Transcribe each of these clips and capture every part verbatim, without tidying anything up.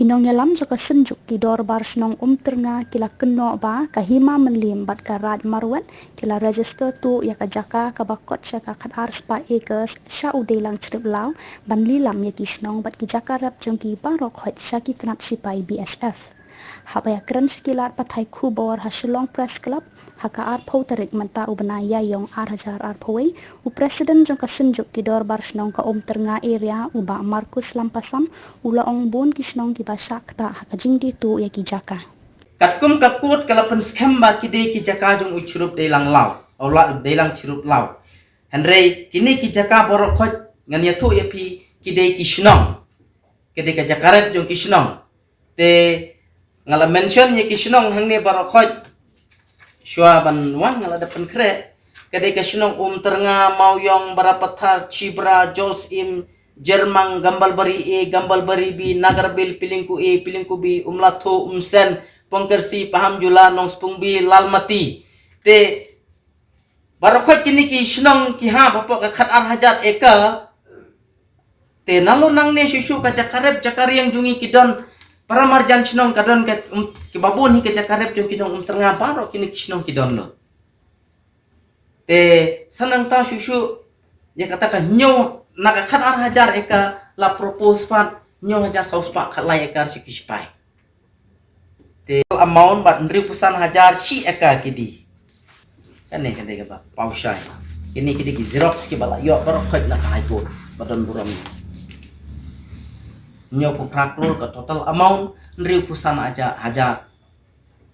Ki nongïalam jong ka Synjuk ki Dorbar Shnong Umtyrnga ki la kynnoh ba ka Hima Mylliem bad ka Raid Marwet ki la register tuh ïa ka jaka kaba kot sha ka khatar spah acres sha u Deilang Chrip Law ban lilam ïa ki shnong bad ki jaka rep jong ki baroh khoit sha ki tnat shipai B S F. Haba ïakren sha ki lad pathai khubor ha Shillong Press Club ha ka arphew tarik mynta u bnai Ïaïong ar hajar arphew wei, u President jong ka Synjuk ki Dorbar Shnong ka Umtyrnga Area u Bah Marcus Lampasam u la ong bun ki shnong kiba shah ktah ha ka jingdie tuh ïa ki jaka. Katkum ka kot ka la pynskhem ba ki dei ki jaka jong u Chirup Deilang Law, u la Deilang Chirup Law. Hynrei kine ki jaka baroh khoit ngan ïathuh ïa phi ki dei ki shnong. Ki dei ka jaka rep jong ki shnong. Te nga la mention ïa ki shnong hangne baroh khoit. Shuwa ban wan nga la da pynkhreh. Ka dei ka shnong Umtyrnga, Mawïong, Barapathar, Chibra, Jolsyiem, Jermang, Gambalbari A, Gambalbari B, Nagarbil, Pilingku A, Pilingku B, Umlathuh, Umsen, Pongkersi, Pahamjula, Nongspung B, Lalmati. Te baroh khoit kine ki shnong ki hap hapoh ka khatar hajar acre. Te nalor nangne shuh shuh ka jaka rep jaka riang jong ngi ki don, para marjan shnong ka don ka, um, kiba bun hi ka jaka rep jong ki nong Umtyrnga baroh kine ki shnong ki don lut. Te sa nangta shuh shuh ïa kata ka hynñiew na ka khatar hajar acre la propose pat hynñiew hajar saw spah khatlai acre sha ki shipai. Te amount bad hynriewphew san hajar shi acre ki dei. Kane ka dei kaba paw shai. Kine ki dei ki xerox kiba la ïoh baroh khoit na ka High Court ba don burom. Hynñiewphew phra klur ka total amount, hynriewphew san hajar, hajar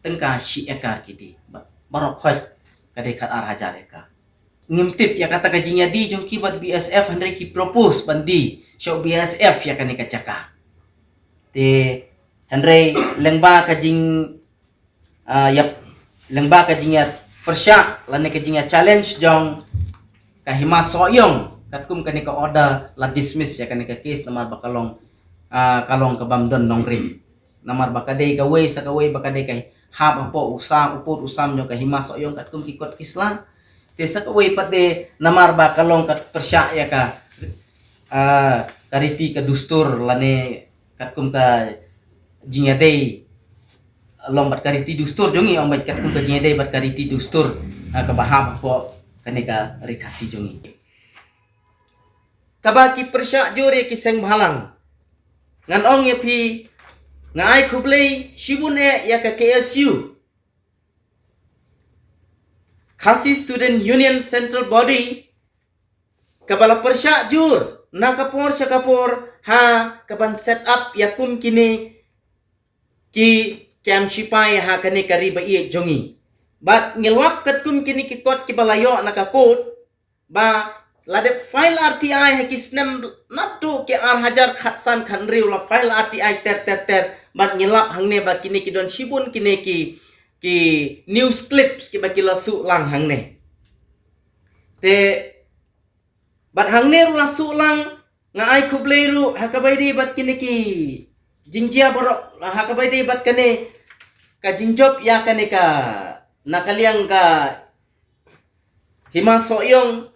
tyngka shi acre ki dei. Ba-, baroh khoit ka dei khatar hajar acre. Ngim tip ïa kata ka jingïadie jong ki bad B S F, hynrei ki propose ban die sha u B S F ïa kane ka jaka. Te hynrei lyngba ka jing, ah, ïap, lyngba ka jingïapyrshah lane ka jingïa challenge jong ka Hima Sohiong, katkum kane ka order la dismiss ïa kane ka case namar ba ka long, ah, ka long ka bym don nongrim. Namar ba ka dei kawei sa kawei ba ka dei ka hap hapoh u sam, u pud u sam jong ka Hima Sohiong katkum ki kot ki sla. Te sa kawei pat de namar ba ka long ka pyrshah ïa ka, ah, ka riti ka dustur lane katkum ka jingïadei long bad ka riti dustur jong ngi, ong bad katkum ka jingïadei bad ka riti dustur, ah, kaba hap hapoh kane ka Ri Khasi jong ngi. Kaba ki pyrshah jur ïa ki seng bhalang. Ngan ong ïa phi, nga ai khublei shibun eh ïa ka K S U, Khasi Student Union Central Body, kaba la pyrshah jur na ka por sha ka por ha kaban set up ïa kum kine ki kem shipai ha kane ka ri ba ïeit jong ngi. Bad ngi lap katkum kine ki kot kiba la ïoh na ka court, ba la dep file R T I ha ki snem naduh ki ar hajar khatsan khathynriew la file R T I ter ter ter. Bad ngi lap hangne ba kine ki don shibun kine ki, ki news clips kiba ki la suh lang hangne. Te bad hangne ruh la suh lang, nga ai khublei ruh ha kaba ïadei bad kine ki jingjia baroh, ha kaba ïadei bad kane ka jingjop ïa kane ka na ka liang ka Hima Sohiong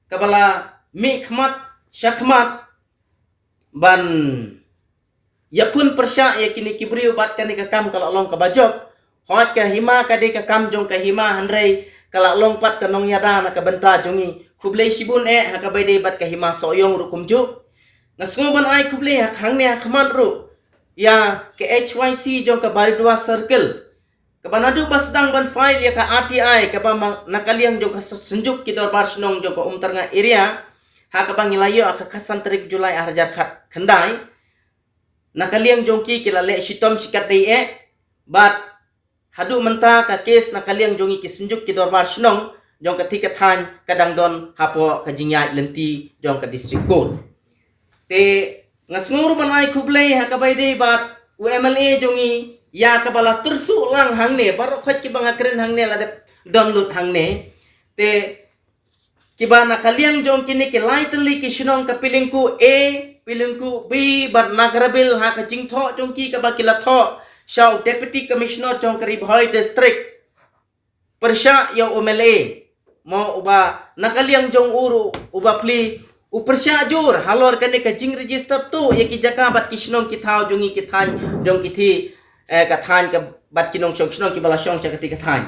kaba la mih khmat sha khmat ban ïakhun pyrshah ïa kine ki briew bad kane ka kam ka la long kaba jop. Hooid ka hima ka dei ka kam jong ka hima hynrei ka la long pat ka nongïada na ka bynta jong ngi. Khublei shibun eh ha kaba ïadei bad ka Hima Sohiong ruh kumjuh. Nga sngew ban ai khublei ha hangne ha khmat ruh ïa ka H Y C jong ka Baridua Circle. Kaba naduh ba sdang ban file ïa ka R T I kaba ma-, na ka liang jong ka Synjuk ki Dorbar Shnong jong ka Umtyrnga area. Ha kaba ngi la ïoh ha ka khatsan tarik July ar hajar khat khyndai. Na ka liang jong ki ki la leh shitom shikatdei eh. Bad haduh mynta ka case na ka liang jong ngi ki Synjuk ki Dorbar Shnong jong ka thikathan ka dang don hapoh ka jingïaid lynti jong ka District Court. Te nga sngew ruh ban ai khublei ha kaba ïadei bad u M L A jong ngi ïa kaba la tyrsuh lang hangne, baroh khoit kiba nga kren hangne la dep don lut hangne. Te kiba na ka liang jong kine ki lai tylli ki shnong ka Pilingku A, Pilingku B bad Nagrabil ha ka jingthoh jong ki kaba ki la thoh sha u Deputy Commissioner jong ka Ri Bhoi District. Pyrshah ïa u M L A mo uba na ka liang jong u ruh uba plie u pyrshah jur halor kane ka jingregister tuh ïa ki jaka bad ki shnong ki thaw jong ngi ki thaiñ jong ki thaiñ, eh, ka thaiñ ka bad ki nongshong shnong kiba la shong sha kata ka thaiñ.